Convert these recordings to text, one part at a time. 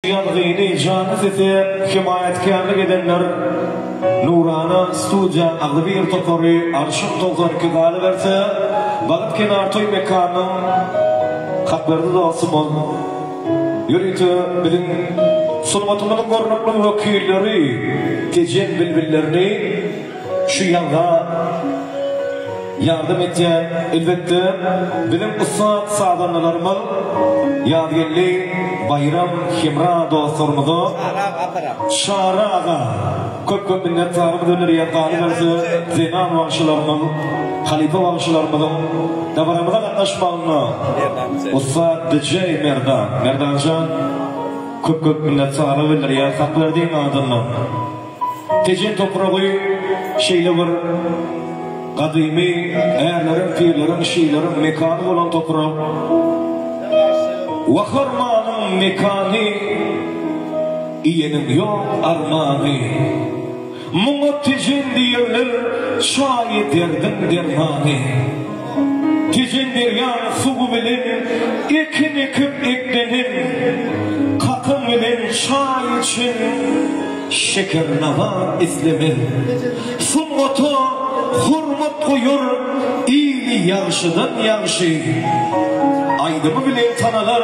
Ýazgyny janly sese hemaýatkärlik edenler Nurana studiýa agzybir topary Arşyn 92 galyberse Bagt kenar toý mekanynyň Hakberdi dostumyz ýörite biziň sungatymyzyň görnükli wekilleri Tejen bilbillerini Şu ýazga ýardam etýän, elbetde, biziň ussat sazandalarymyz Ýazgeldi, Baýram, Hemra dostlarymyza, Çary aga köp-köp minnetdarlygymyzy bildirýäs, galyberse, zenan bagşylarymyz, halypa bagşylarymyzyň dabaramyza gatnaşmagynda ussat DJ Merdan, Merdanjan köp-köp minnetdarlyk bildirýäs Hakberdiň adyndan. Tejen topragy şeýle bir gadymy ärleriň, pirleriň, şirleriň mekany bolan toprak. Waharmanyň mekany, iýeniň ýok armany. Muňa Tejen diýerler, çaýy derdiň dermany. Tejen derýaň suwy bilen ekin ekip eklenen, Kakaň bilen çaý içen şeker nabat islemez. Sungata hormat goýar ili ýagşydan ýagşy, Aýdymy bilen tanalar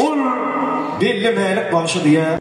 ol belli Mälik bagşy diýýär.